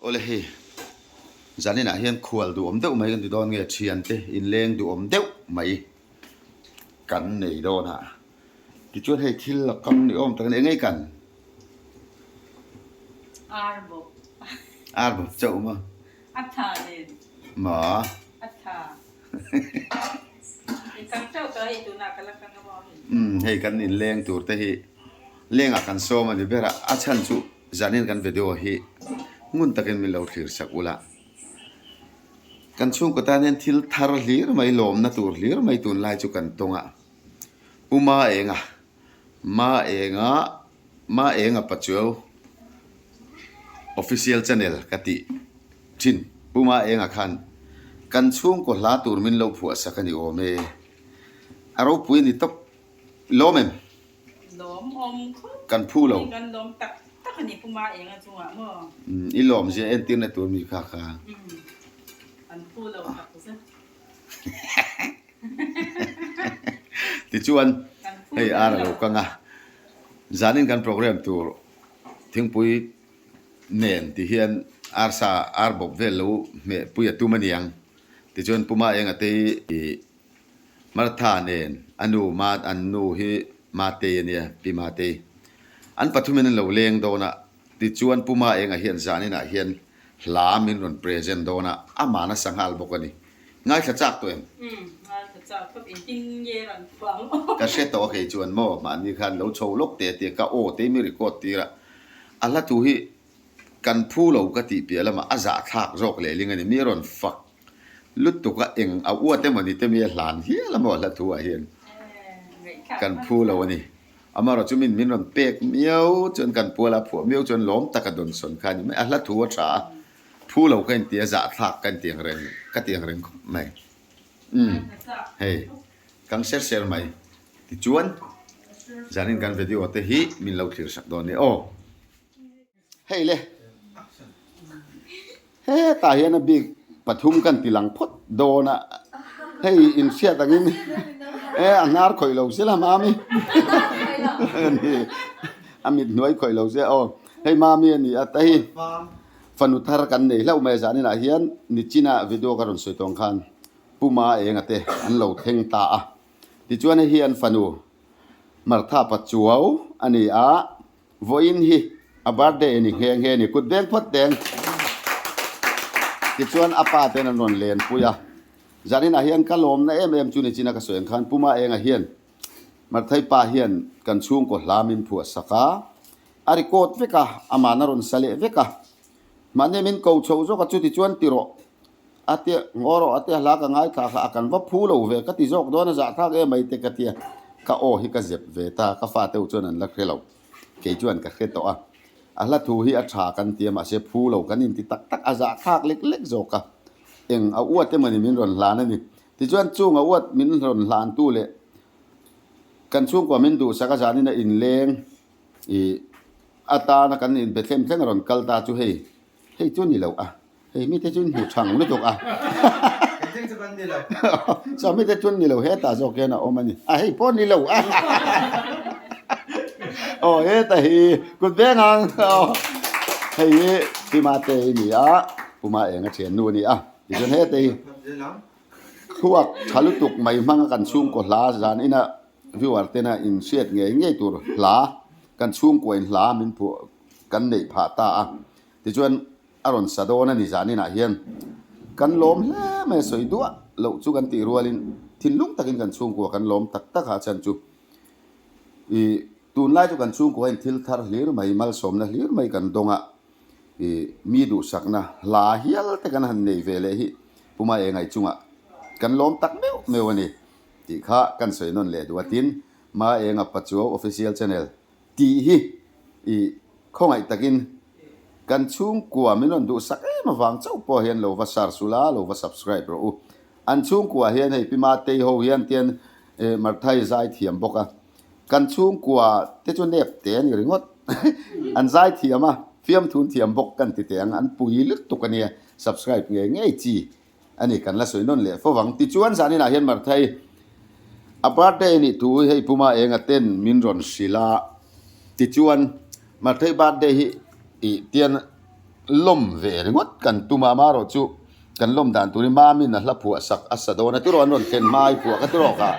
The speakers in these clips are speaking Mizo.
Awle hei, zaninah hian khual duhawm deuh mai kan ti dawn nge thiante inleng duhawm deuh mai kan nei dawn a. Tichuan hei thil a kam ni awm tak a ni, eng nge kan? Ar bawp. Ar bawp chauh maw? A tha nen. Maw? A tha. I kang chauh tawh hei tunah ka la kang a maw hei. Umm hei kan inleng tur te hi lengah kan sawm a ni ber a, a chhan chu Zanin kan video hi ngun takin min lo thlir sak ula. Kan chhungkaw tan hian thil thar hlir mai, lawmna tur hlir mai tunlai chu kan tawng a. Pu Maenga, Maenga, Maenga Pachuau Official Channel ka tih thin. Pu Maenga khan kan chhungkaw hla tur min lo phuah sak a ni awm e. A ropui a ni tawp lawm em? Lawm awm khawp. Kan phu lo. Kan lawm tak tak a ni Pu Ma Enga chungah maw? Umm i lawm zia entirna tur mi kha kha. Umm kan phu lo tak zet. Tichuan hei ar a lo kang a, zanin kan program tur thingpui nen ti hian arsa ar bawp vel lo hmeh pui a tum a niang. Tichuan Pu Ma Enga te hi Martha nen a nu Ma an nu hi Matei a nia, Pi Matei. An pathumin an lo leng dawn a, tichuan Pu Ma Enga hian zaninah hian hla min rawn present dawn a, amah nasa nghal bawk a ni. Ngaithla chak tawh em? Umm, ngaithla chak khawp engtin nge rawn phuang aw. Ka hre tawh a kei chuan maw, mahni khan lo chho lawk teh a tia, ka aw te mi record tir a, a hla thu hi kan phu lo ka tih piah lamah a zahthlak zawk lehling a ni, mi rawn fak Lutuk a eng a uat emaw ni te mi a hlan hial a maw hla thu ah hian kan phu lo a ni. Amaherawh chu min min rawn pek miau chuan kan pual a phuah miau chuan lawm tak a dawn sawn kha a ni mai. A hla thu a tha a, phu lo ka inti a, zahthlak ka inti ang reng ka ti ang reng khawp mai. Umm hei kang ser ser mai tichuan zanin kan video te hi min lo thlir sak dawn nia aw. Hei le, hetah hian a bik pathum kan ti lang phawt dawn a, hei inhriat angin e a hnar khawih lo se la mami a mit hnuai khawih lo se aw hei mami a ni a ta hi fanu thar kan nei hlauh mai a zaninah hian nichina video ka rawn sawi tawng khan Puma enga te an lo thleng ta a tichuan hei hi an fanu Martha Pachuau a ni a. Vawiin hi a birthday a ni nghe nghe a ni, kut veng phawt teng. Tichuan a pa ten an rawn len pui a, zaninah hian ka lawmna em em chu ni chin a ka sawi ang khan Puma Enga hian Marthai pa hian kan chhungkaw hla min phuah sak a, a record vek a, aman a rawn sa leh vek a, mahni min ko chho zawk a chu tichuan ti rawh a tia, ngaw rawh a tia hla ka ngaithla kha a kan va phu lo ve ka ti zawk dawn a zahthlak em mai te ka tia, ka aw hi ka zep ve ta, ka fate ho chuan an la hre lo. Kei chuan ka hre tawh a, a hla thu hi a tha kan ti a mahse phu lo kan inti tak tak a zahthlak lek lek zawk a, eng a uat emawni min rawn hlan a ni. Tichuan chung a uat min rawn hlantu leh kan chhungkua min duhsak a zanin a inleng ih atana kan inbe thlem thleng a rawn kal ta chu hei hei chu ni lo a. Hei mite chu hmu thang lutuk a. Engtin chu kan ni lo. Chaw mite chu ni lo hetah zawk hian a awm a ni. A hei pawh ni lo a. Aw heta hi kut veng ang. Hei hi Pima te hi ni a, Puma eng a thian nu a ni a. Tichuan heta hi thluak tha lutuk mai hmanga kan chhungkaw hla zan ina viewer tena in hriat ngei ngei tur hla kan chhungkaw in hla min phuah kan neih phah ta a. Tichuan A rawn sa dawn a ni zaninah hian kan lawm hle mai a sawi duah loh chu kan tih rualin thinlung takin kan chhungkua kan lawm tak tak a chan chu ih tunlai chu kan chhungkua hian thil thar hlir mai malsawmna hlir mai kan dawng a ih mi duhsakna hla hial te kan han nei ve leh hi Puma Engai chungah kan lawm tak meuh meuh a ni tih kha kan sawi nawn leh duh a tin Maenga Pachuau Official Channel tih hi ih Khawngaih takin kan chhungkua min rawn duhsak em avang chauh pawh hian lo va search ula, lo va subscribe rawh u. An chhungkua hian hei Pi Matei ho hian tian Marthai zai thiam bawk a, kan chhungkua te chu nep te a ni ringawt. An zai thiam a, fiamthun thiam bawk kan ti teh ang, an pui lutuk a nia, subscribe ngei ngei chi A ni, kan la sawi nawn leh fo vang. Tichuan zaninah hian Marthai a birthday a nih thu hi hei Puma Enga ten min rawn hrilh a. Tichuan Marthai birthday hi tih tian. lawm ve ringawt kan tum a, amaherawhchu kan lawm dan turin Mamin a hla phuah sak a sa dawn a, tiraw an rawn thlen hma i phuah ka tiraw kha.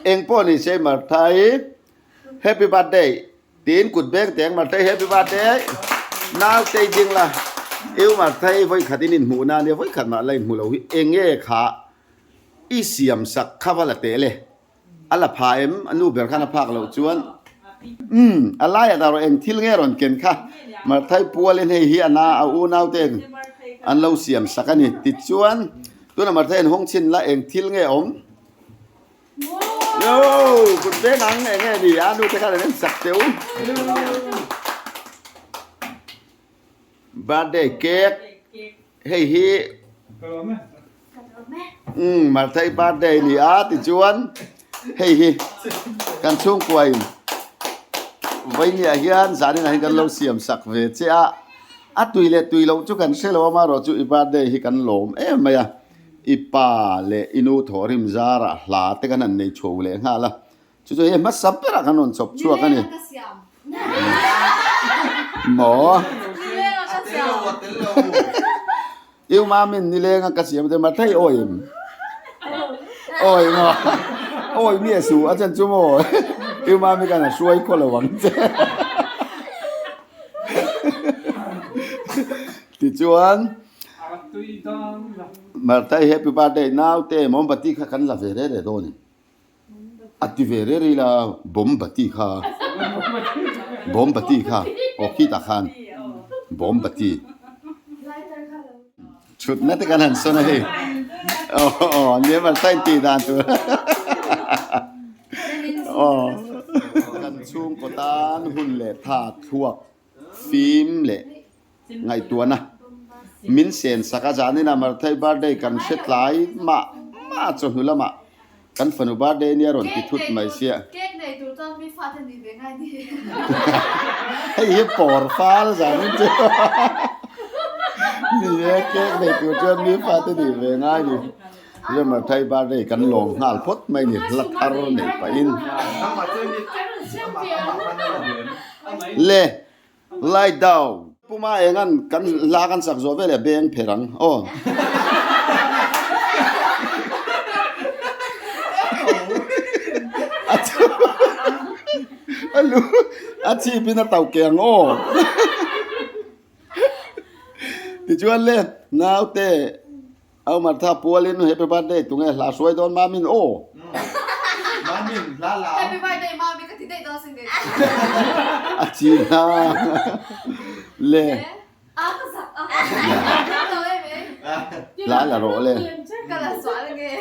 Eng pawh ni se Martha-i Happy birthday tiin kut beng teng Martha-i Happy birthday nautei ding la eu Martha-i vawikhat in inhmuh na ania vawikhat mah la inhmu lo hi eng nge kha i siam sak kha va la teh le. A la pha em? A nu ber khan a phak loh chuan umm a laiah dah rawh eng thil nge rawn ken kha Marthai pualin hei hi a na a unau ten an lo siam sak a ni. Tichuan tuna Marthai an hawng chhin la eng thil nge awm? Yo kut veng ang eng nge ni a nu te khan an en sak teu. Birthday cake hei hi umm Marthai birthday ni a tichuan hei hi kan chhungkua in vawinia hian zanin ah hian kan lo siam sak ve che a a tui leh tui loh chu kan hre lo a amaherawhchu i birthday hi kan lawm em mai a i pa leh i nu thawhrim zarah hla te kan han nei chho leh nghal a. Chu chu hei hmasa berah kan rawn chawp chhuak a ni. Maw? Iu mamin nilenga ka siam te mathei awi em? Awi maw? Awi mi a su a chan chu maw? Iu mami kan a hruai khaw lo ang che. Tichuan Marthai happy birthday naute mombati kha kan la ve re re dawn em? A ti ve reh rih la, Bombati kha, Bombati kha, aw khitah khan Bombati. Chhutna te kan han sawn a hei, aw aw nia mar tain tih dan tur aw. Kan chhungkaw tan hun leh tha thluak fim leh ngaihtuahna min sen sak a, zanin ah Marthai birthday kan hre tlai mah mah chawhnu lamah kan fanu birthday nia rawn ti thut mai sia. Hei hi pawr fal zanin chu ni e, cake nei tur chuan mi fate nih ve ngai ni. Chuan Marthai birthday kan lawm nghal phawt mai ni, hla thar nei pahin. Le. Lie down. Puma engan kan hla kan sak zawh veleh beng pher ang aw. A lu a chhip in a tauh ke ang aw. Tichuan le naute Au Martha pualin happy birthday tunge hla hruai dawn Mamin aw. Mamin hla la ang. Happy birthday Mami ka ti daih dawn sin kei chu. A chi na le. A ka zak a. Lo em e. Hla la rawh le. Ka la sual ange.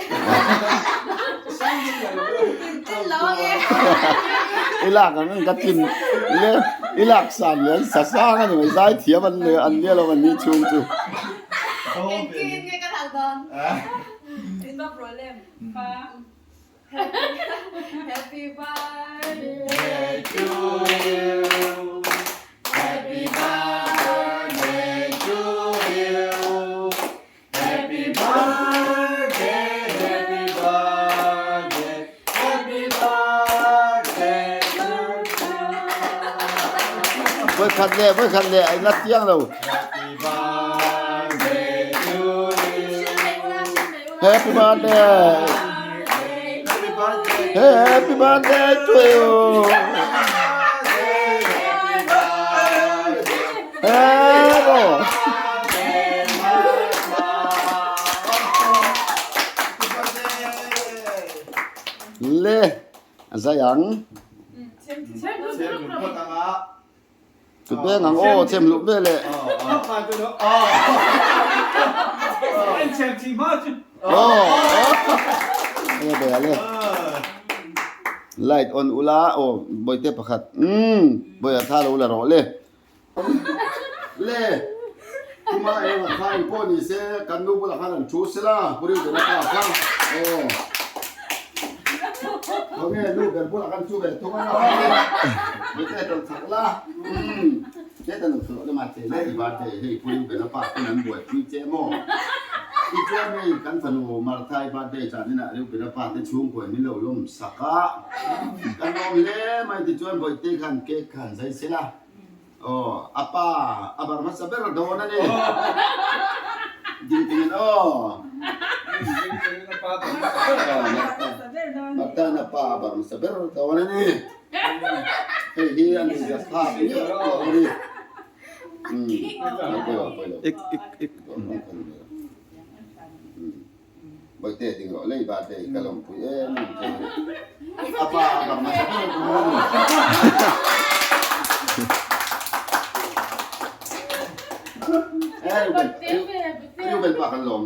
Tin lo ange. I lak ang ka tin le i lak san le an sa sang a ni mai zai thiam an an nia lo an ni chhung chu. Engtin nge ka thal dawn? Happy birthday to you. Happy birthday to you. Happy birthday, happy birthday, happy birthday to you. Vawikhat leh, vawikhat leh, a inla chiang lo. Happy birthday to you. Happy birthday. Happy birthday. Happy birthday to you. Happy. Le a zai ang. Tut veng ang aw chem luh ve le. Light on ula aw bawihte pakhat umm bawih a tha lo la rawh le. Le kuma eng a kha eng pawh ni se kan nu bulah khan an thu sela puri ber a pa kha aw khawnge nu ber bulah khan thu ve thung a bawihte tawlh chak la umm heta lo thawh lama che le i birthday hei puri ber a pa pawn an buaipui che maw. Tichuan hei kan fanu Martha-i birthday zaninah Reuben-a pa te chhungkaw in min lo lawm sak a, kan lawm hle mai tichuan Bawihte khan cake kha an zai sela aw a pa a bar hmasa ber dawn a ni ding tingin aw Martha-in a pa a bar hmasa ber dawn a ni hei hi a nuihza thlak miah lo a ni. Bawihte ding rawh lei birthday ka lawmpui em em che a pa a bang hmasa ber a ni. Reuben pa kan lawm.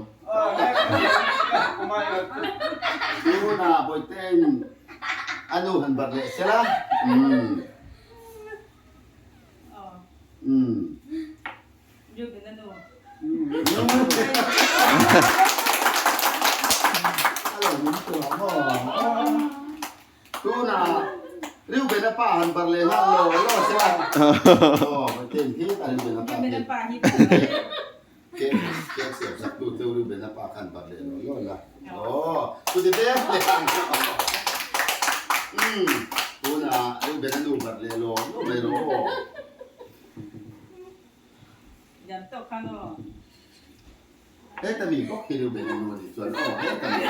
Tuna Bawihte in a nu han bar leh sela. Tuna Reuben a pa han bar leh nghal lo lo se a. Aw ten hi a Reuben a pa hi. Ke ke siam sak tu chu Reuben a pa khan bar leh lo lo la. Aw chuti te te ang. Tuna Reuben a nu bar leh lo lo mai ro. Lian tawk khan aw. Heta mi bawk hi Reuben a nu a nih chuan aw heta mi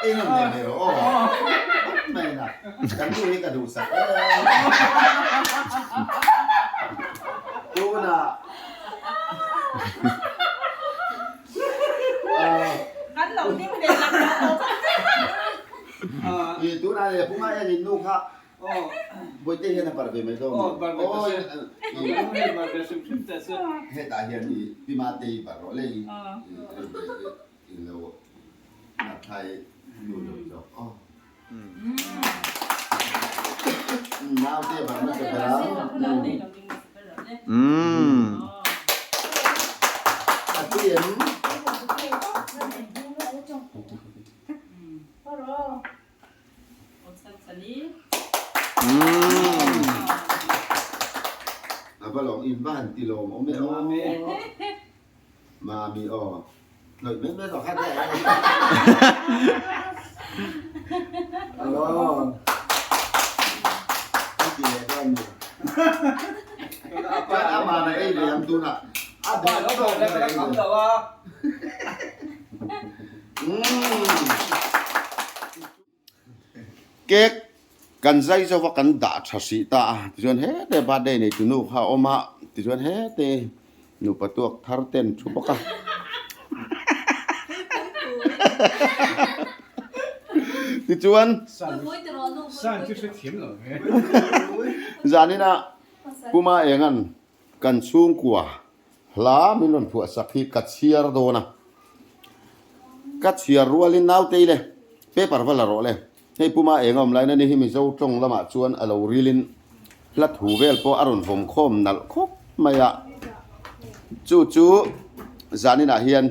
ei nawm leh mai rawh aw phawt mai na kan nu hi ka duhsak em tunah Kan lo ding ve tak lo. I tunah leh puma en in nu kha Bawihte hian a parh ve mai dawn maw? Hetah hian i Pi Mate i parh rawh le i i lo Marthai nu lo zawk aw. Naute a parh hmasa ber ang. A tui em? A va lawm in va han ti lawm awm e aw Mami aw hnawih mai mai rawh kha te aw an ti leh dawn ni chuan amah na ei ve ang tunah a duh tawk na ei ve. Cake kan zai zo va kan dah tha hrih ta a tichuan hete birthday nei tu nu kha a awm a tichuan hete nupa tuak thar te an thu bawk a tichuan zanin ah Puma Engan kan chhungkua Hla min rawn phuah sak hi ka chhiar dawn a, ka chhiar rualin nautei le paper va la rawh le, hei puma eng a awm lain a ni hi Mizo tawng lamah chuan a lo rilin hla thu vel pawh a rawn vawm khawm nalh khawp mai a, chu chu zaninah hian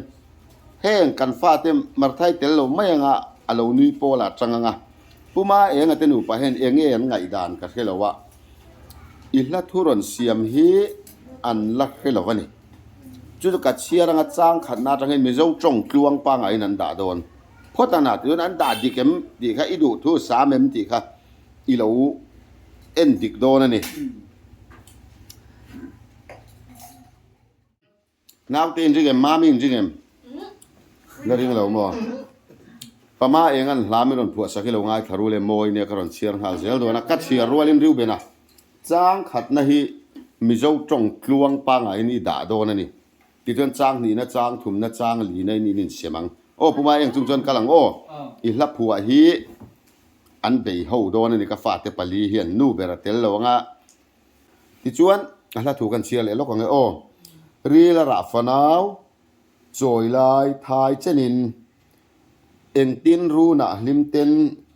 heng kan fate Marthai tel lo mai anga a lo nui pawl ah tang anga puma enga te nupa hian eng nge an ngaihdan ka hre lo a. I hla thu rawn siam hi an la hre lo a ni. Chu chu ka chhiar anga chang khatna atangin Mizo tawng tluang pangaiin an dah dawn. Phawt a nah tih chuan an dah dik em tih kha i duh thu sam em tih kha i lo en dik dawn a ni. Naute in ring em? Mami in ring em? La ring lo maw? Pama eng an hla mi rawn phuah sak hi lo ngaithla rul em mawi nia ka rawn chhiar nghal zel dawn a, ka chhiar rualin Reuben a chang khatna hi Mizo tawng tluang pangaiin i dah dawn a ni. Tichuan chang hnihna, chang thumna, chang lina in in insem ang. Aw Puma eng chung chuan kal ang aw. I hla phuah hi an bei ho dawn a ni ka fate pali hian nu ber a tel lo anga Tichuan, a hla thu kan chhiar leh lawk ang e aw. Ril a rah fanau, chawi lai thai chenin, engtin runah hlim ten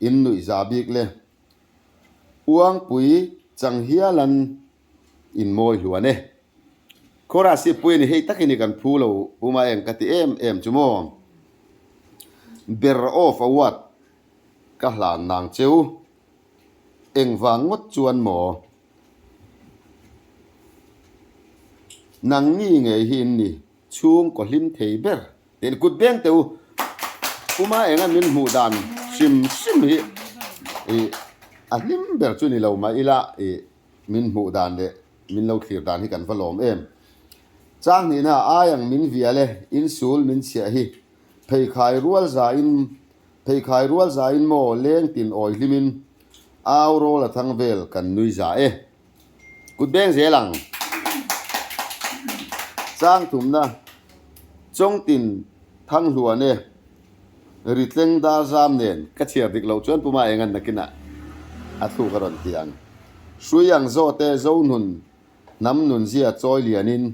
in nuih za bik le. Uangpui chang hialan in mawi hluan e. Chorus hi pui a ni, hei takin i kan phu lo puma eng ka ti em em chu maw. Ber of award ka hlan nang cheu. Engvang ngawt chuan maw? Nangni ngei hi in ni. Chhungkaw hlim thei ber tih kut beng teh u. Puma enga min hmuh dan hrim hrim hi ih a hlim ber chu ni lo mah ila ih min hmuh dan leh min lo thlir dan hi kan va lawm em. Chang hnihna ai ang min vial e, insul min chhiah hi pheikhai rual zain pheikhai rual zain maw leng tin awi hlimin au rawl a thang vel kan nui za e. Kut beng zel ang. Chang thumna Chawngtin Thanghluan e Ritleng dar zam nen ka chhiar dik loh chuan Puma engan nakinah a thluk a rawn ti ang. Hrui ang zawte Zohnun hnam nunzia chawi lianin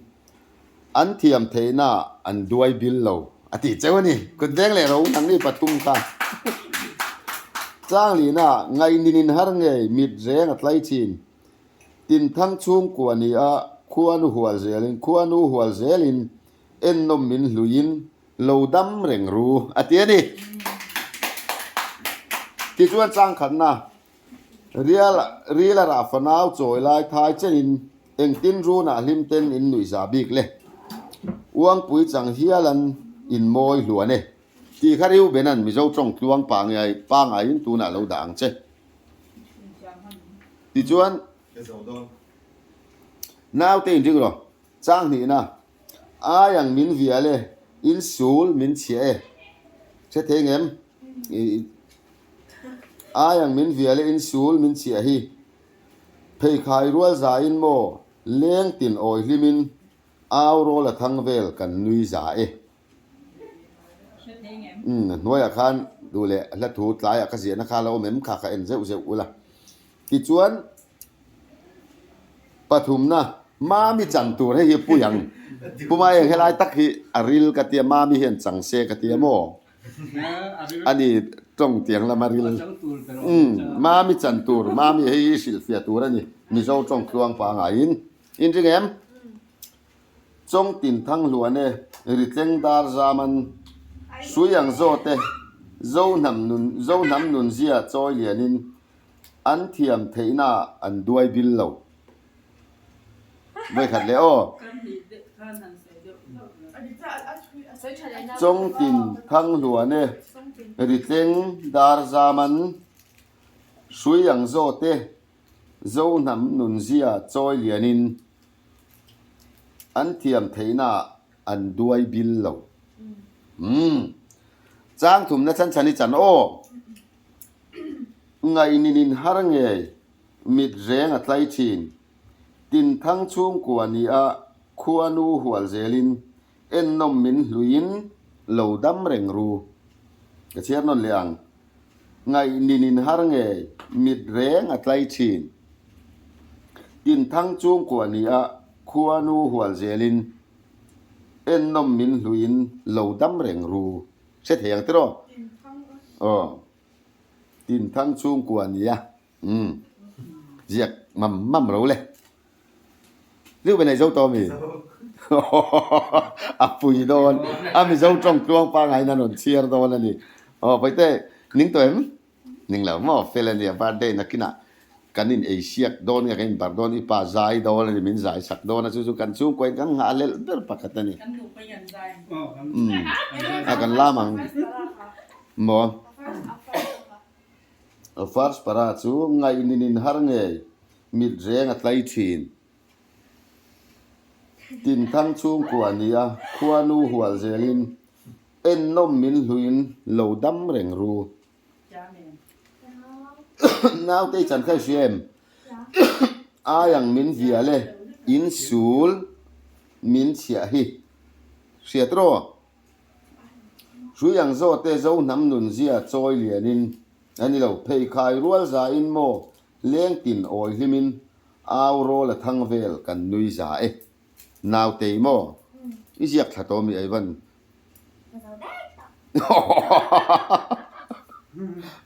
an thiam theihna an duai bil lo a tih cheu a ni. Kut beng leh ro nangni pathum kha Changlina ngaihnin in har ngei mit reng a tlai thin. Tinthang chhungkua ni a khuanu hual zelin khuanu hual zelin ennawm min hluiin lo dam reng ru a ti a ni. Tichuan changkhatna rial ril a rah fanau chawi lai thai chenin engtin runah hlim ten in nuih za bik le. Uangpui chang hial an inmawi hluan e. Tih kha Reuben-a'n Mizo tawng tluang pangngai pangaiin tunah lo dah ang che. Tichuan, naute inring rawh, chang hnihna, ai ang min vial e, in sul min chhiah e. Hre thei ngem? Ai ang min vial e, in sul min chhiah hi. Pheikhai rual zain maw, leng tin awi hlimin, au rawl a thang vel kan nui za e. Umm hnuaiah khan duh leh hla thu tlaiah ka ziahna kha la awm em kha ka en zeuh zeuh ula. Tichuan pathumna Mami chan tur hei hi pui ang. Pu Maeng helai tak hi a ril ka tia Mami hian chang se ka tia maw? Ani tawng tiang lama ril. Umm Mami chan tur Mami hei hi hrilhfiah tur a ni Mizo tawng tluang pangaiin. Inring em? Chawngtin Thanghluan e, Ritleng dar zaman hrui ang zawt e, Zohnam nun Zohnam nunzia chawi lianin an thiam theihna an duai bil lo. Vawikhat leh aw. Chawngtin Thanghluan e, Ritleng dar zaman hrui ang zawt e, Zohnam nunzia chawi lianin an thiam theihna an duai bil lo. Umm. Chang thumna chan chhan i chan aw. Ngaihnin in har ngei mit reng a tlai thin. Tinthang chhungkua ni a khuanu hual zelin ennawm min hluiin lo dam reng ru. Ka chhiar nawn leh ang. Ngaihnin in har ngei mit reng a tlai thin. Tinthang chungkua ni a khuanu hual zelin ennawm min hluiin lo dam reng ru. Hre thei ang tiraw? Aw. Tinthang chungkua ni a. Umm. Ziak mam mam ro le. Riu ve nei zo tawh mi? A pui dawn. A Mizo tawng tluang pangai na rawn chhiar dawn a ni. Aw Paite, ning tawh em? Ning lo maw? Fel a nia, birthday nakinah kan in ei siak dawn nge kan in bar dawn, i pa zai dawn a ni, min zai sak dawn a, chu chu kan chhungkua in kan nghah lelh ber pakhat a ni. Kan nupa in an zai ang. Umm, a kan lam ang maw? First para chu ngaihnin in har ngei mit reng a tlai thin. Tinthang chhungkua ni a khuanu hual zelin ennawm min hluin lo dam reng ru. Naute i chan kha i hria em? Ai ang min vial e, in sul min chhiah hi. Hriat rawh. Hrui ang zawte zo hnam nunzia chawi lianin a ni lo. Pheikhai rual zain maw Leng tin awi hlimin au rawl a thang vel kan nui za e. Nautei maw? I ziak thla tawh mi Ivan?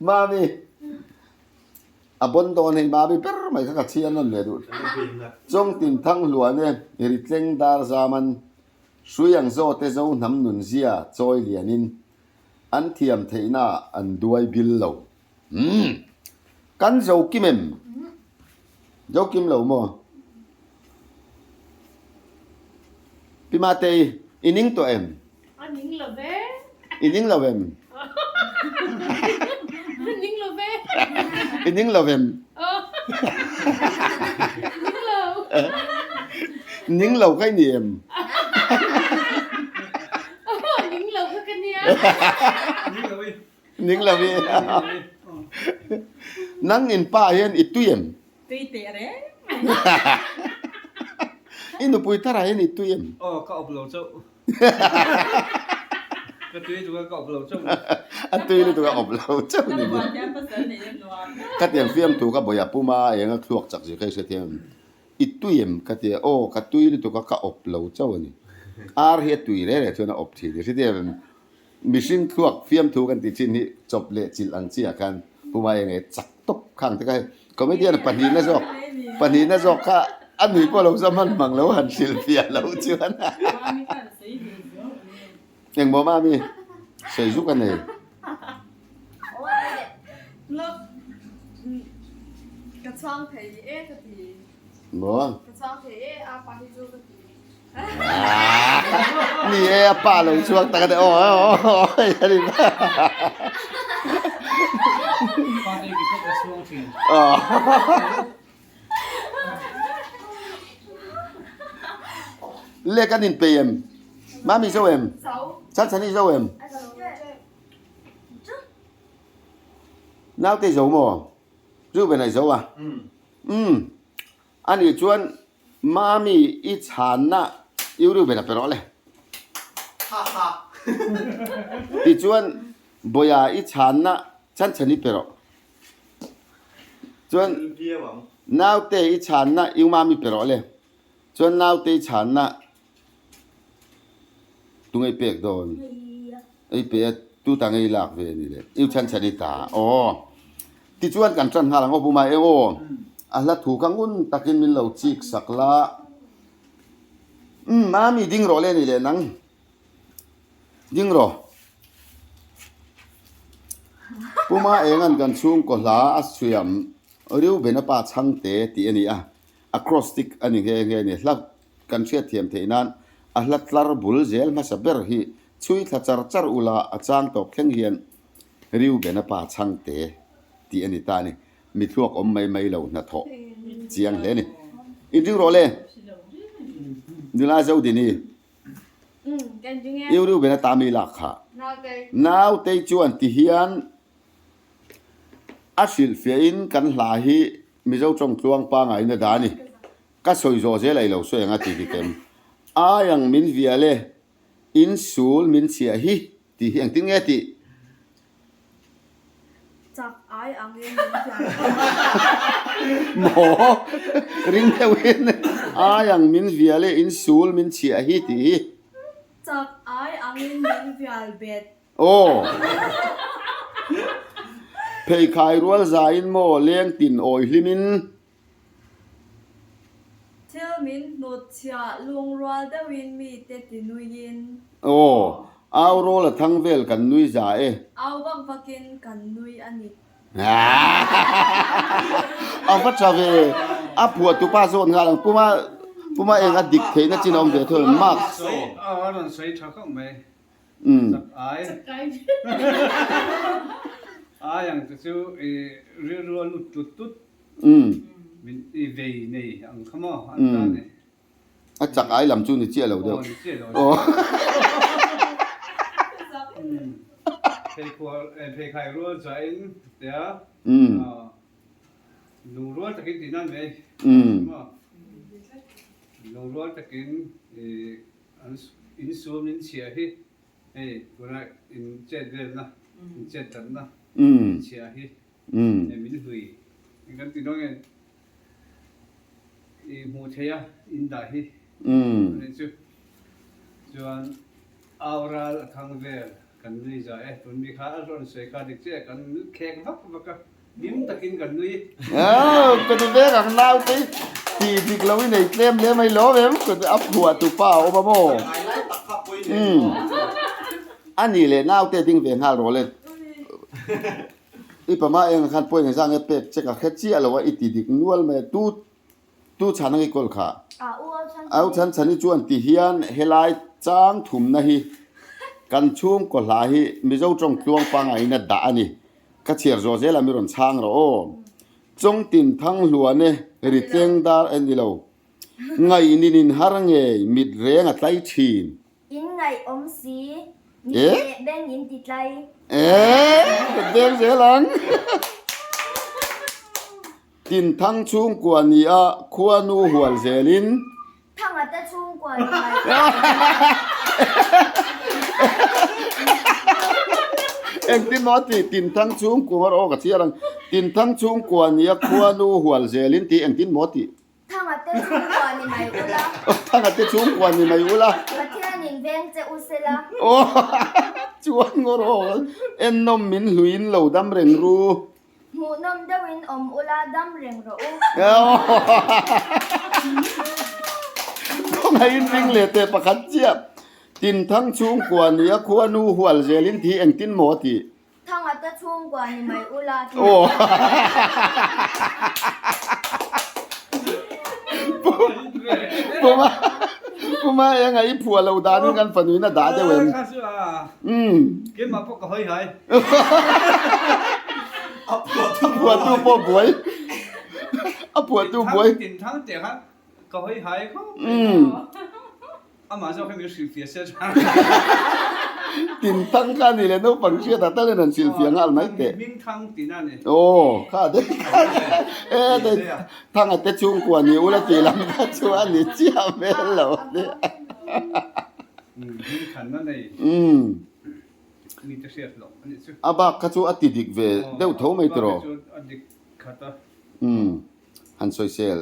Mami, a bon dawn hei Mami ber mai kha ka chhiar nawn leh duh. Chawngtin thang hluan e, Ritleng dar zaman hrui ang zawte zo hnam nunzia chawi lianin an thiam theihna an duai bil lo. Umm. Kan zo kim em? Zo kim lo maw? Pi Matei. I ning tawh em? A ning lo ve. I ning lo em? A ning lo ve. I ning lo em? Ning lo. Ning lo ka i ni em? Ning lo kha ka nia. Ning lo i. Ning lo i. Nang in pa hian i tui em? Tui teh reng. I nupui thar ah hian i tui em? Aw ka awp lo chauh. Ka tui lutuk a ka awp lo chauh. A tui lutuk a awp lo chauh ni. Ka tiang fiamtu ka bawih a puma eng a thluak chak zir kha i hrethiam em? I tui em? Ka ti a, aw ka tui lutuk a ka awp lo chauh a ni. Ar hi a tui reh reh chuan a awp thin i hrethiam em? Mihring thluak fiamthu kan tih chin hi chawp leh chilh ang chiah khan Puma eng nge chak tawp khang te kha hei comedian pahnihna zawk pahnihna zawk kha a nui pawh lo za hman mang lo han hrilh fiah lo chuan engmaw mami sawi zuk a nei. Ka chhuang thei e ka ti. Maw? Ka chhuang thei e a pa hi chu ka ti. Ni e a pa lo chhuak tak a ni aw aw aw a ni Pa te ki pawh ka chhuang thin. Le kan in pe em? Mami zo em? Chan chani zo em? Naute zo maw? Reuben ai zo a? Umm. Ani chuan Mami i chhanna i Reuben a pe rawh le. Tichuan Bawia i chhanna Chhanchhan i pe rawh. Chuan Naute i chhanna i Mami pe rawh le. Chuan Naute i chhanna tunge i pek dawn? Ei pe a tu ta ngei lak ve a ni le. I Chhanchhan i ta aw. Tichuan kan tan nghal ang aw Puma eng aw. A hla thu kha ngun takin min lo chik sak la. Umm Mami ding rawh le ni leh nang. Ding rawh. Puma engan kan chhungkaw hla a suiam Reuben a pa chhangte tih a ni a. Acrostic a ni nghe nghe a ni. Hla kan hriatthiam theih nan a hla tlar bul zel hmasa ber hi chhui thla char char ula a chang tawp thleng hian Reuben a pa chhangte tih a ni ta a ni. Mi thluak awm mai mai lo hnathawh chiang hle a ni. Inring rawh le. Nula Zodini. I Reuben a ta mi lak kha. Nautei chuan ti hian a hrilhfiahin kan hla hi Mizo tawng tluang pangain a dah a ni. Ka sawi zawh zel ai lo sawi ang a ti dik em? Ai ang min vial e, in sul min chhiah hi tih hi engtin nge tih? Chak ai angin min vial e. Maw? Ring deuhin ai ang min vial e, in sul min chhiah hi tih hi. Chak ai angin min vial bet. Aw. Pheikhai rual zaiin maw leng tin awi hlimin. Thil min hnut chhiah lungrual deuhin mite ti nuiin. Aw, au rawl a thang vel kan nui za e. Au vak vakin kan nui a ni. A va tha ve, a phuah tupa zawn nghal ang puma puma eng a dik theihna chin a awm ve thung mark. Aw a rawn sawi tha khawp mai. Chak ai. Ai ang te chu i rilru a lut tut tut. Min i vei nei ang kha maw an ta ni. A chak ai lam chu ni chiah lo deuh. Aw ni chiah lo. Pheikhai rual chain tia lungrual takin tih nan mai. Lungrual takin i an insum in chhiah hi hei tuna in chet velna in chet tlatna in chhiah hi hei min hlui kan ti dawn nge i hmuh theih a in dah hi ani chu chuan au ral a thang vel kan nui za e tun mi kha a rawn sawi kha dik chiah kan khek vak vak a hlim takin kan nui. Aw ka ti vek ang naute tih dik lo i nei tlem hle mai lawm em ka ti a phuah tu pa a awm a maw umm a nih leh naute ding ve nghal rawh le. I pama eng khan pawhin engzah nge pek che ka hre chiah lo a i ti dik nual mai a tu tu chhan ang i kawl kha. Au chhan chhan i chuan ti hian helai. Chang thumna hi kan chhungkaw hla hi Mizo tawng tluang pangaiin a dah a ni. Ka chhiar zawh zel a mi rawn chhang rawh aw. Chawngtin thang hluan e ri tleng dar e ni lo. Ngaihnin in har ngei mit reng a tlai thin. In ngaih awm si, mit leh beng in ti tlai. E, ka beng zel ang. Tinthang chhungkua ni a khuanu hual zelin. Thanga te chhungkua ni mai ta. Engtin maw a ti? Tinthang chhungkua aw ka chhiar ang. Tinthang chhungkua ni a khuanu hual zelin tih engtin maw a ti? Thanga te chhungkua ni mai ula. Thanga te chhungkua ni mai ula. Pathianin veng che u sela. Aw chuan ngawr aw ennawm min hluiin lo dam reng ru. Hmuhnawm deuhin awm ula dam reng rawh u. Kawngaiin ring leh teh pakhat chiah. Tinthang chhungkua ni a khuanu hual zelin thi engtin maw a ti? Thanga te chhungkua ni mai ula ti. Aw. Puma Puma enga i phuah lo danin kan fanuin a dah deuh em? Umm. Keimah pawh ka hawi hai. A phuahtu pawh buai. A phuahtu buai. Tinthang teh kha ka hawi hai khawp. Amah zawk hi min hrilhfiah se tha. Tinthang kha a ni leh naupang hriatah tal hian an hrilhfiah nghal mai teh. Hmingthang tihna a ni. Aw kha te e te Thanga te chhungkua ni ula tih lam kha chu a ni chiah hmel lo a ni. Hmingthanna nei mite hriat loh a nih chu. A bak kha chu a ti dik ve deuh tho mai tiraw? A bak kha chu a dik khat a. Han sawisel.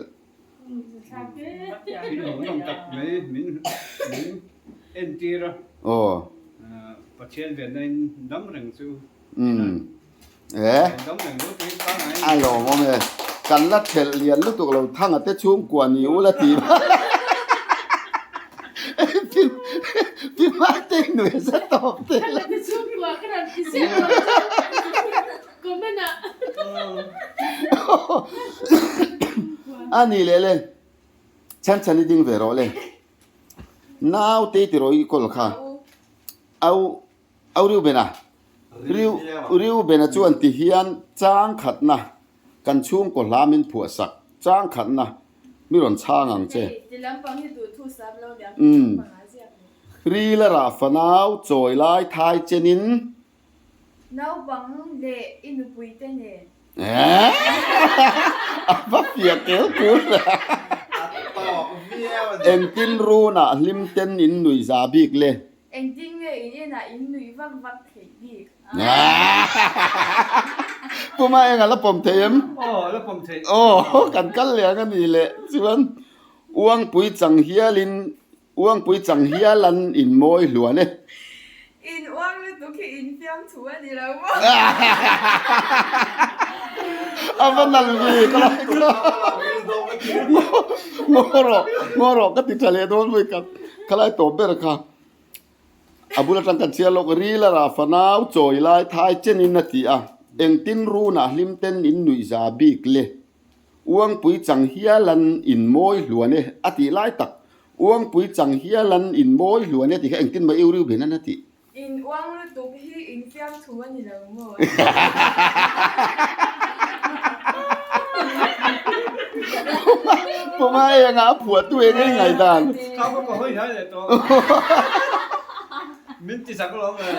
Thil awm nawm tak mai min min entir a. Aw. Pathian venna in dam reng chu. E. Dam reng chu tui pangai. A lawmawm e. Kan la thelh lian lutuk lo thanga te chhungkua ni ula ti. Pi Mate i nuih za tawp te. Thanga te chhungkua ka rawn ti ziah lo. Comment ah. A ni leh le. Chhan chhan i ding ve rawh le. Naute i ti rawh i kawl kha. Au au Reuben a. Reu Reuben a chuan ti hian chang khatna kan chhungkaw hla min phuah sak chang khatna mi rawn chhang ang che. Umm. Rila rah fanau chawi lai thai chenin. Naupang leh i nupui te nen. Eeh a va fiah tel tur a. A tawk viau a ni. Engtin runah hlim ten in nuih za bik le? Engtin nge in inah in nuih vak vak theih bik? Puma eng a la pawm thei em? Aw a la pawm thei. Aw kan kal leh ang a ni leh chuan Uangpui chang hialin Uangpui chang hialan in mawi hluan e. In uang lutuk hi in fiam thu a ni lo maw? A va nal ve ka lai kha. Ngaw rawh, ngaw rawh ka ti tha leh dawn mai ka ka lai tawp ber kha. A bul atang kan chhiar lawk ril a rah fanau chawi lai thai chenin a ti a, engtin runah hlim ten in nuih za bik le. Uangpui chang hialan in mawi hluan e a tih lai tak Uangpui chang hialan in mawi hluan e tih kha engtin mah iu riu ben an a tih. In uang lutuk hi in fiam thu a ni lo maw? Puma enga a phuah tu eng eng ngai dan. Kha pawh ka hawi hlai leh tawh. Min ti zak lo ang e.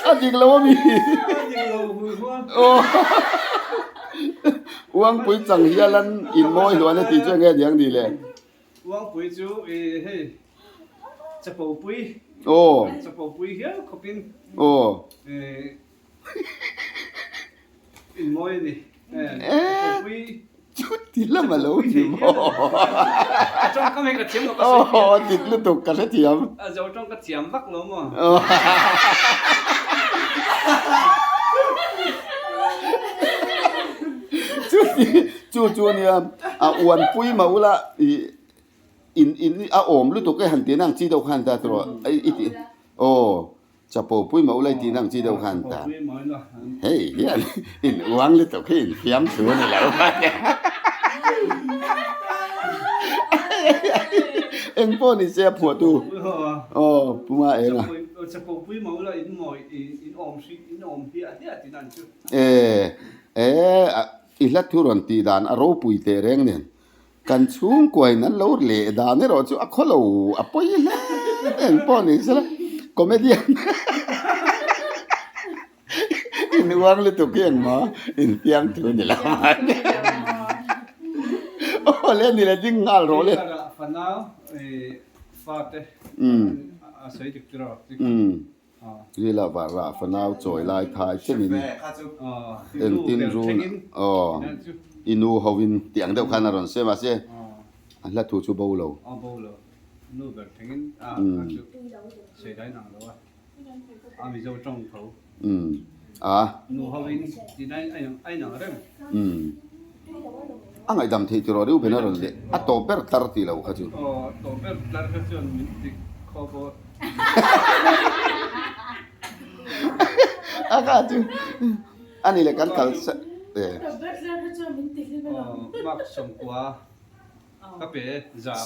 A dik lo a mi. A dik lo hui huan. Uangpui chang hialan in mawi hluan e tih chu enge niang ni le? Uangpui chu i hei chapopui. Aw. Chapopui hial khawpin. Aw. In mawi a ni. Chapopui. Chuti lam a lo ni maw? A tawngkam hi ka thiam lo ka sawi thiam. Aw dik lutuk ka hrethiam. A zo tawng ka thiam vak lo maw? Chuti chu chu ania a uanpui mah ula ih in in a awm lutuk e han tih na ang chi deuh khan ta tawh i tih aw. Chapo pui mah ulai tihna ang chi deuh khan ta. Hei hian in uang lutuk hi in fiam thu a ni lo mai. Eng pawh ni se a phuahtu. Aw Puma eng a. E e i hla thu rawn tih dan a ropui teh reng nen. Kan chhungkuain an lo leh dan erawh chu a khaw lo a pawi hle eng pawh ni sela comedian in uang lutuk hi engmaw infiam thu ni lo aw le ni le ding nghal rawh le. Rila varah fanau chawi lai thai chenin engtin run aw i nu hovin tih ang deuh khan a rawn sawi mahse a hla thu chu bo lo. A. A ngaihdam theih tur aw Reuben a rawn leh a tawp ber tlar tih lo kha chu. A kha chu a ni leh kan kal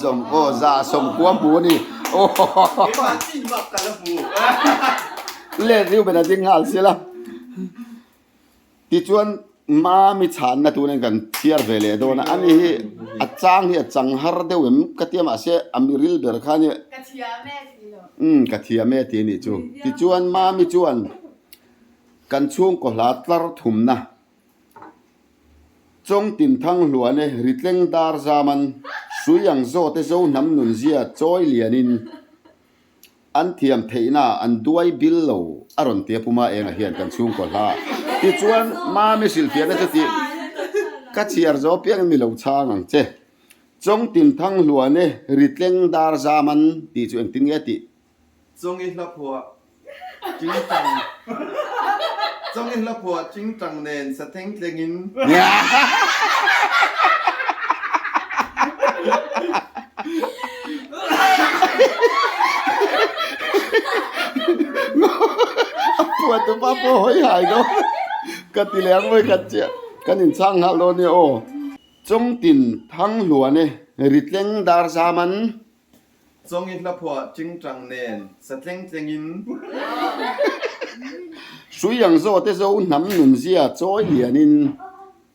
Sawm aw za 90 hmu a ni. Le Reuben a ding nghal sia la. Tichuan Mami chhanna tunin kan chhiar ve leh dawn a, ani hi a chang hi a chang har deuh em ka tia mahse a miril ber kha nia. Ka thiam e ti lo. Umm ka thiam e ti a nih chu. Tichuan Mami chuan kan chhungkaw hla tlar thumna Chawngtin Thanghluane Ritleng Dar Zaman Hrui ang zawte Zo hnam nunzia chawi lianin An thiam theihna an duai bil lo a rawn ti a Puma Enga hian kan chhungkaw hla tichuan Mami hrilhfiahna chu tih ka chhiar zo piang ni lo chhang ang che. Chawngtin Thanghluane Ritleng Dar Zaman tih chu engtin nge tih? Chawngi hla phuah Chingtang Chawngi hla phuah Chingtang nen satheng tlengin. A phuah tu pa pawh hawi hai dawn ka ti leh ang mawi khat chiah kan inchhang nghal dawn nia aw. Chawngtin Thanghluane Ritleng Dar Zaman. Chawngi hla phuah Chingchang nen sa tleng tlengin. Hrui ang zawte zo hnam nunzia chawi lianin.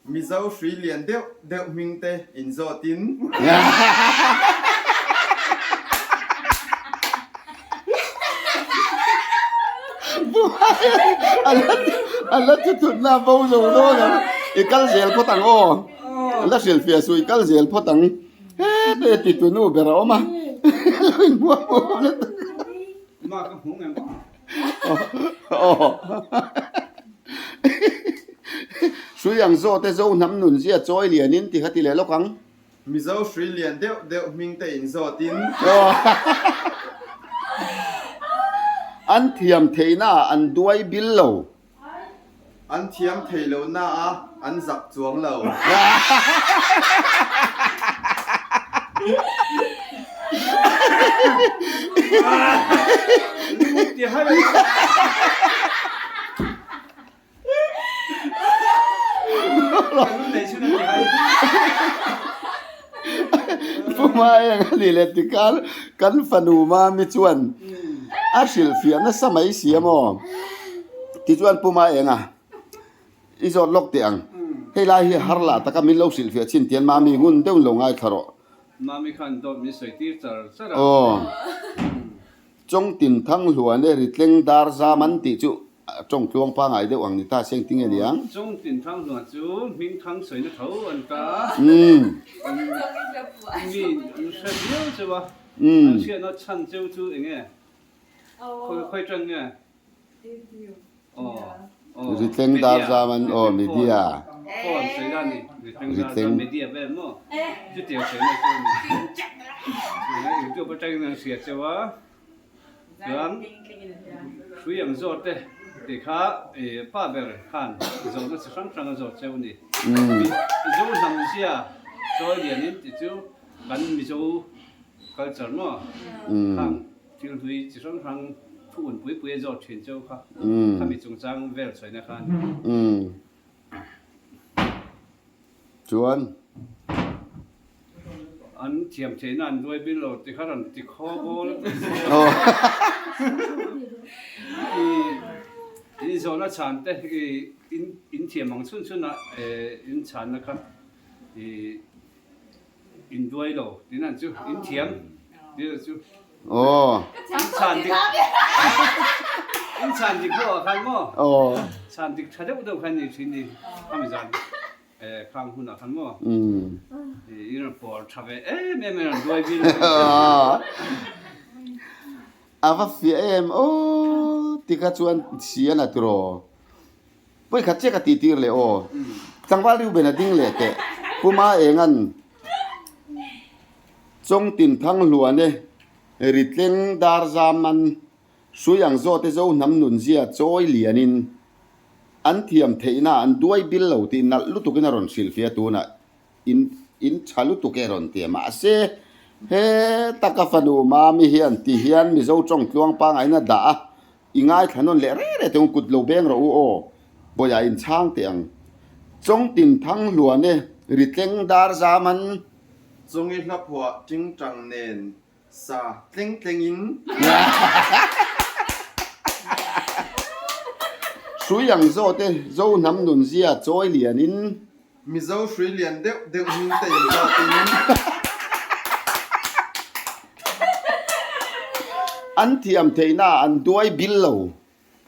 Mizo hrui lian deuh deuh hmingte inzawtin. A la thutthutna a bo zo dawn ang. I kal zel phawt ang aw. A la hrilhfiah suh i kal zel phawt ang. Hete ti tu nu ber a awm a. Lo inhmuam hmuam let tak. Aw. Hrui ang zawte zo hnam nunzia chawi lianin ti kha ti leh lawk ang. Mizo hrui lian deuh deuh hming te in zawtin. An thiam theihna ah an duai bil lo. An thiam thei lo na a an zak chuang lo. Pu Maeng a ni leh tikhan kan fanu Mami chuan a hrilhfiah nasa mai si a maw? Tichuan Pu Maeng a i zawt lawk teh ang, hei lai hi har lah taka min lo hrilhfiah chin tian Mami ngun deuhin lo ngaithla rawh. Mami khan dawt min sawi tir char char a. Aw. Chawngtin Thanghluan e Ritleng Dar Zam an tih chu tawng tluang pangai deuh ang ni ta se engtin nge niang? Chawngtin Thanghluan chu hming thang sawina tho an ta a, mi an hre viau cheu a, an hriatna chhan cheu chu eng nge? Khawi tan nge? Ritleng Dar Zam an aw media. Ritleng media vel maw chutiang sawi na chu a ni. Youtube atangin an hria cheu a chuan hrui ang zawt te tih kha pa ber khan zawhna chi hrang hrang a zawt cheu a ni. Mizo hnam zia chawi lianin tih chu kan Mizo culture maw khang Thil hlui chi hrang hrang thu un pui pui a zawt thin cheu kha, khami chungchang vel chhuaina kha a ni. Chuan. An thiam theihna an duai bil lo ti kha rawn ti khaw bawl i in zawhna chhan te i in thiam ang chhun chhun a in chhanna kha i in duai lo tin an chu in thiam tih chu in chhan dik in chhan dik ho ah khan maw chhan dik tha deuh deuh khan ni thin ni khami zan. Khang hunah khan maw i rawn pawr tha ve em em a rawn duai vil A va fiah em aw tikha chuan si a la tiraw pawi khat chiah ka tih tir leh aw tlangval Reuben a ding leh teh Puma engan Chawngtin Thanghluan e Ritleng Darzam an Hrui ang zawte zo hnam nunzia chawi lianin an thiam theihna an duai bil lo tih nalh lutukin a rawn hrilhfiah tunah in in tha lutuk e rawn ti a. Mahse, he taka fanu Mami hian ti hian Mizo tawng tluang pangain a dah a, i ngaithla nawn leh reh reh teh u, kut lo beng rawh u aw, bawiah in chhang teh ang. Chawngtin thang hluan e, ritleng dar zam an. Chawngi hlaphuah tingtang nen Sa tleng tleng in. Hrui ang zawt e, Zo hnam nun zia chawi lian in. Mizo hrui lian deuh deuh hming te in zawt in. An thiam theih na an duai bil lo.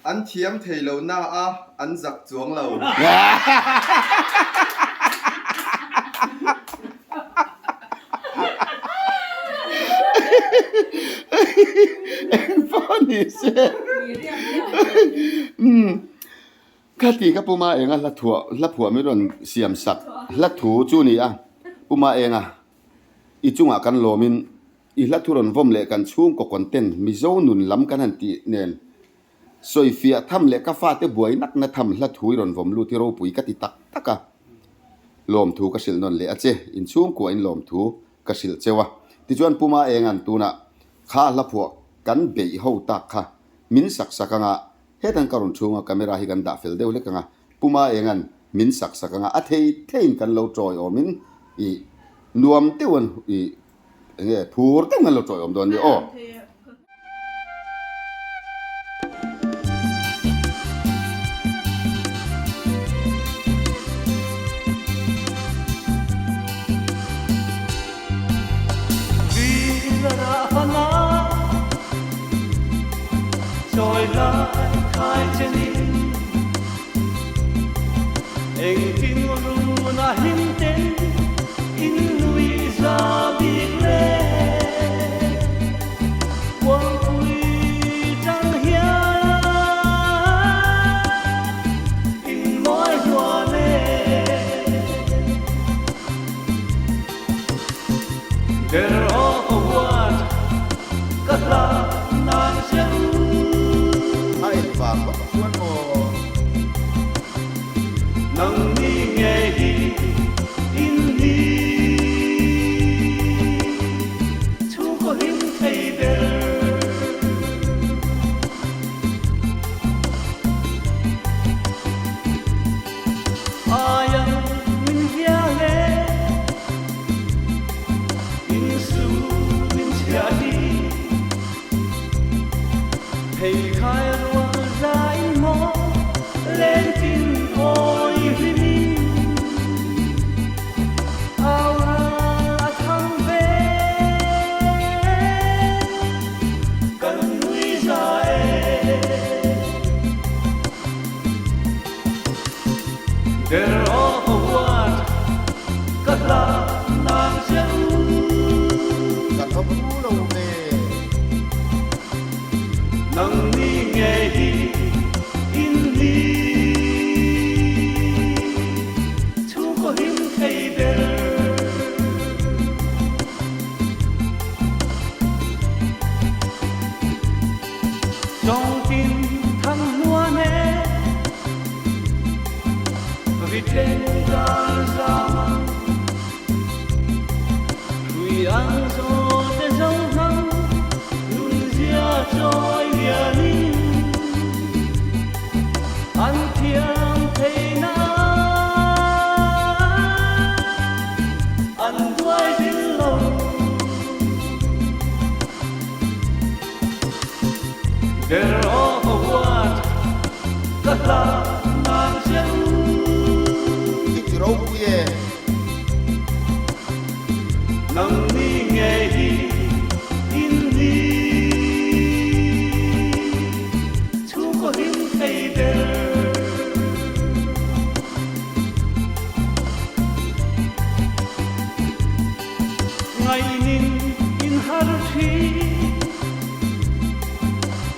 An thiam thei lo na a an zak chuang lo. Eng pawh ni se. Umm Kha ti ka Puma Enga hla thuah hla phuah min rawn siam sak hla thu chu ni a Puma Enga i chungah kan lawmin I hla thu rawn vawm leh kan chhungkaw content Mizo nun lam kan han tih nen sawifiah tham leh ka fate buai nak na tham hla thu i rawn vawm lut hi ropui ka ti tak tak a. Lawmthu ka hrilh nawn leh a che, inchhungkua in lawmthu ka hrilh cheu a. Tichuan Puma Engan tunah kha hla phuah kan beih ho tak kha min sak sak anga hetan ka rawn chhunga camera hi kan dah fel deuh hlek anga Puma Engan min sak sak anga a thei theiin kan lo tawiawmin i nuam deuhan i Enge phur deuh ngan lo tawi awm dawn ni aw. A engvang vak chuan maw? Kan va phu lo ve. Ngaihnin in har thin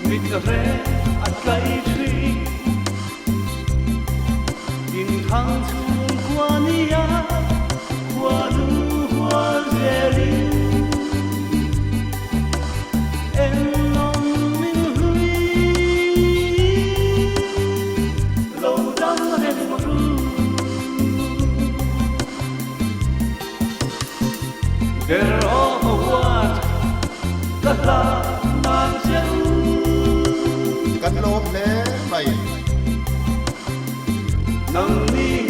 Mit reng a tlai thin In thang chhung khua nia khua nu hual zelin En nawm min hlui Lo dam reng ru. Ber awm a huat ka hla nan che u. Kan lawm hle mai. Nang ni.